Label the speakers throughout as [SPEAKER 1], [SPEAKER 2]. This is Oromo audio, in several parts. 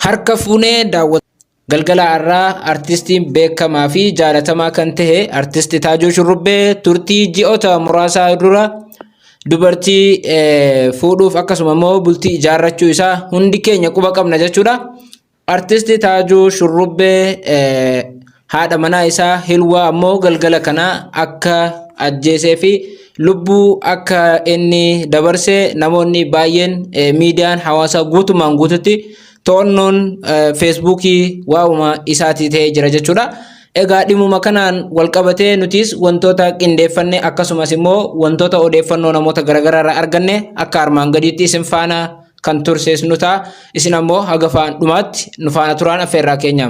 [SPEAKER 1] Harka fuunee daawwattoota. Galgala har'aa artistiin beekamaa fi jaalatamaa kan ta'e artisti Taajuu Shurrubbee turtii ji'oota muraasaa dura dubartii fuudhuuf akkasuma immoo bultii ijaarrachuu isaa hundi keenya quba qabna jechuudha. Artisti Taajuu Shurrubbee haadha manaa isaa Hilwaa ammoo galgala kana akka ajjeesee fi lubbuu akka inni dabarse namoonni baay'een miidiyaan hawaasaa guutumaan guututti to'annoon feesbuukii waa'uma isaatii ta'ee jira jechuudha. Egaa dhimuma kanaan walqabatee nutis wantoota qindeeffanne akkasumas immoo wantoota odeeffannoo namoota garaagaraa irraa arganne akka armaan gadiitti isin faana kan tursiisnu ta'a. Isin ammoo haga faan dhumaatti nu faana turaan affeerraa keenya.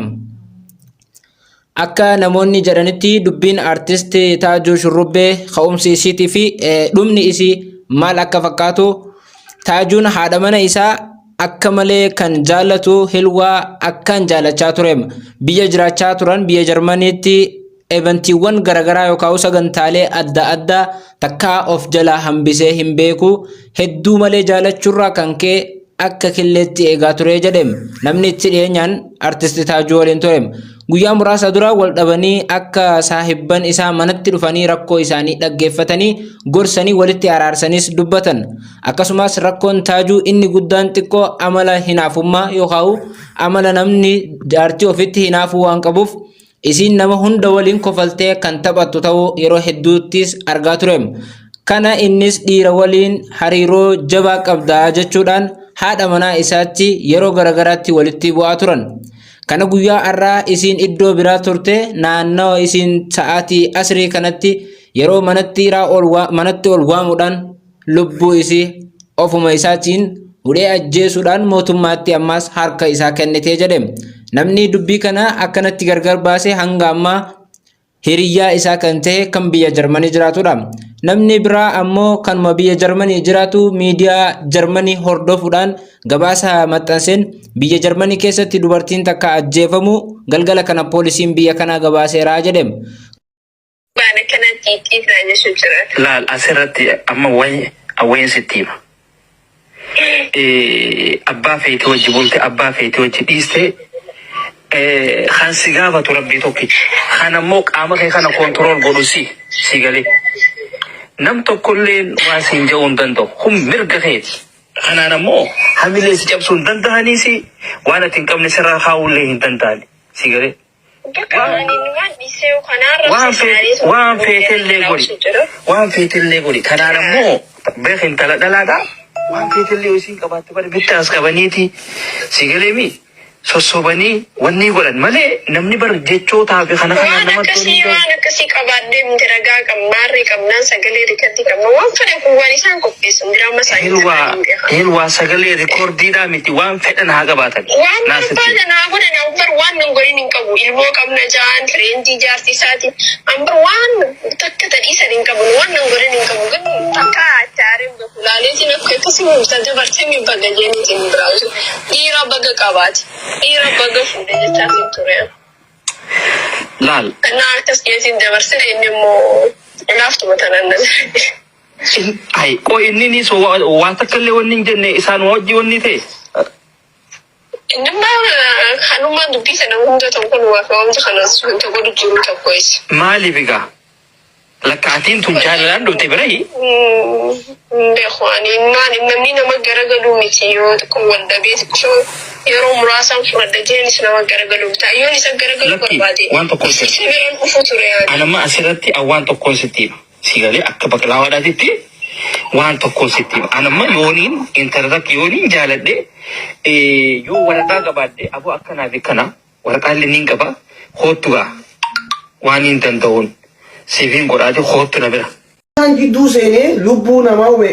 [SPEAKER 1] Akka namoonni jedhanitti dubbiin artist Taajuu Shurrubbee ka'umsi isiitii fi dhumni isii maal akka fakkaatu Taajuun haadha mana isaa akka malee kan jaallatu Hilwaa akkaan jaalachaa ture. Biyya jiraachaa turan biyya Jarmaniitti evantiiwwan garaagaraa yookaan sagantaalee adda addaa takkaa of jalaa hambisee hin beeku. Hedduu malee jaalachuurraa kan ka'e akka killeetti eegaa ture jedhe. Namni itti dhiyeenyaan artisti Taajuu waliin ture. Guyyaa muraasa dura wal dhabanii akka saahibban isaa manatti dhufanii rakkoo isaanii dhaggeeffatanii gorsanii walitti araarsanis dubbatan. Akkasumas rakkoon Taajuu inni guddaan xiqqoo amala hinaafummaa yookaan amala namni jaartii ofitti hinaafuu waan qabuuf isiin nama hunda waliin kofaltee kan taphattu ta'uu yeroo hedduuttis argaa ture. Kana innis dhiira waliin hariiroo jabaa qabdaa jechuudhaan haadha manaa isaatti yeroo garagaraatti walitti bu'aa turan. Kana guyyaa har'aa isiin iddoo biraa turte naannawa isiin sa'aatii asrii kanatti yeroo manatti manatti ol waamuudhaan lubbuu isii ofuma isaatiin hudhee ajjeesuudhaan mootummaatti ammaas harka isaa kennitee jedhe. Namni dubbii kana akkanatti gargar baase hanga ammaa hiriyyaa isaa kan ta'e kan biyya Jarmanii jiraatudha. Namni biraa ammoo kanuma biyya Jarmanii jiraatu miidiyaa Jarmanii hordofuudhaan gabaasa maxxanseen biyya Jarmanii keessatti dubartiin takka ajjeefamu galgala kana poolisiin biyya kanaa gabaaseera jedhe.
[SPEAKER 2] Waan akkanatti ittiisaa jechuun jiraata.
[SPEAKER 3] Laal asirratti amma wayin sitti hima. Abbaa feete wajji bulte abbaa feete wajji dhiiste kan si gaafatu rabbii tokkicha. Kan ammoo qaama kee kana control godhu si si galee. Nam tokkolleen waa siin ja'uu hin danda'u. Kun mirga keeti. Kanaan ammoo hamilee si cabsuu hin danda'aniisi waan ati hin qabne sirraa kaa'uullee hin danda'ani. Si galee.
[SPEAKER 2] Bakka ani waan dhiisee kanaa
[SPEAKER 3] Waan feete waan feetellee godhi. Waan feetellee godhi. Kanaan ammoo beek intala dhalaadha. Waan feetellee yoo isiin qabaatte bari bitta as qabaniiti. Si galeemi sossobanii wanni godhan malee namni bar jechootaa fi kana kana
[SPEAKER 2] Waan
[SPEAKER 3] namatti
[SPEAKER 2] akkasii
[SPEAKER 3] hin galu.
[SPEAKER 2] waan akkasii qabaadhee miti ragaa qabna maarree qabnaan sagalee rikatti qabna waan fedhe kun waan isaan qopheessan diraama isaanii
[SPEAKER 3] Hilwaa
[SPEAKER 2] tanaan hin beekan.
[SPEAKER 3] hilwaa sagalee rikoordiidhaa miti waan fedhan haa qabaatan.
[SPEAKER 2] Waan
[SPEAKER 3] Naasitti.
[SPEAKER 2] barbaadan haa godhan ambar waan nun godhin hin qabu ilmoo qabna ja'an fireentii jaartii isaati ambar waan takka tadhiisan hin qabu waan nun godhin hin qabu garuu takka achaareen beeku laaleetiin akka akkasii ta dabarsee mi baga jeeniitiin biraa dhiira baga qabaate dhiira baga fuudhe jechaatiin ture.
[SPEAKER 3] Laal.
[SPEAKER 2] Naa akkas jeetiin dabarsee inni immoo laaftuma tanaan na
[SPEAKER 3] Ay, qoo inni ni so waan takka illee wanni hin jenne isaan wajji wanni ta'e.
[SPEAKER 2] Innimmaa kanummaa dubbii sana hunda tokko nuwaaf wanti kanas wanta godhu jiru tokko isa.
[SPEAKER 3] Maaliif egaa? Lakkaatiin tun jaalalaan dhufte birayi.
[SPEAKER 2] Hin beeku ani maali namni nama garagaluu miti yoo xiqqoo wal dhabee xiqqoo yeroo muraasaan fudhadha jeenis nama garagaluu miti yoon isa garagaluu
[SPEAKER 3] Lakki
[SPEAKER 2] barbaade
[SPEAKER 3] waan tokko
[SPEAKER 2] isa
[SPEAKER 3] jira.
[SPEAKER 2] biraan dhufu ture ani.
[SPEAKER 3] Anamma asirratti an waan tokkoon sitti hima. Si galee akka baqlaawaadhaatitti waan tokkoon sitti hima. Anamma yooniin intala takka yooniin jaaladhe yoo waraqaa qabaadhe aboo akkanaa fi kana waraqaa illee niin qaba koottu gaa waan hin danda'uun siif hin godhaati koottu na bira.
[SPEAKER 4] Isaan jidduu seenee lubbuu namaa hube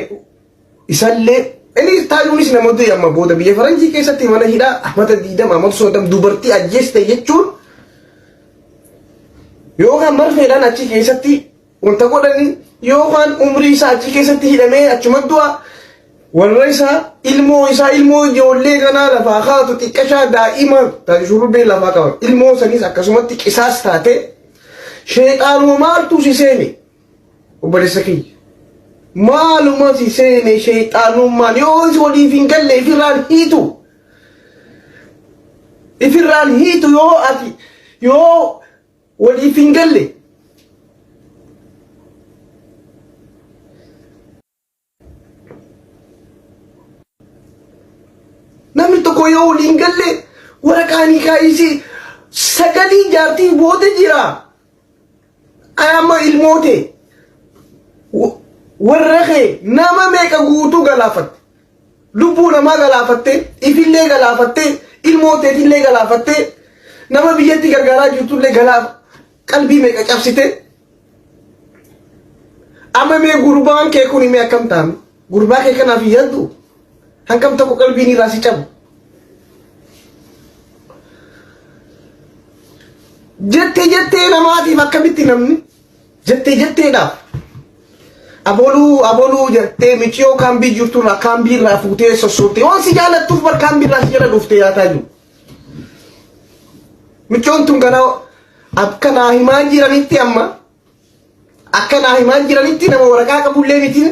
[SPEAKER 4] isallee inni taajuunis nama du'e amma booda biyya faranjii keessatti mana hidhaa amata 20 amata 30 dubartii ajjeeste jechuun yookaan marfeedhaan achi keessatti wanta godhanii yookaan umrii isaa achi keessatti hidhamee achuma du'a. Warra isaa ilmoo isaa ilmoo ijoollee kanaa lafaa kaatu xiqqashaa daa'ima shurrubbee lafaa qaban ilmoo saniis akkasumatti qisaas taate sheexaanuma maaltu si seene obboleessa kiyya maaluma si seene sheexaanummaan yoo si waliif hin galle ifirraan hiitu ifirraan hiitu yoo ati yoo waliif hin galle Namni tokko yoo waliin galle waraqaa nikaa isii sagalii jaartii booda jira. Amma ilmoo tee warra kee nama meeqa guutuu galaafatte. Lubbuu namaa galaafatte, ifillee galaafatte, ilmoo teetillee galaafatte, nama biyyatti gargaaraa jirtullee galaaf qalbii meeqa cabsite. Amma mee gurbaan kee kun mee akkam ta'ame? Gurbaa kee kanaaf hin yaaddu? Hangam tokko qalbiin irraa si cabu? Jettee jettee namaatiif akkamitti namni? Jettee jetteedhaaf. Aboluu aboluu jettee miciyoo kaambii jirturraa kaambii irraa fuutee sossoobtee waan si jaalattuuf bar kaambii irraa si jala dhuftee yaataa jiru. Micoon tun ganaa akka naa himaa jiranitti amma akka naa himaa jiranitti nama waraqaa qabullee miti.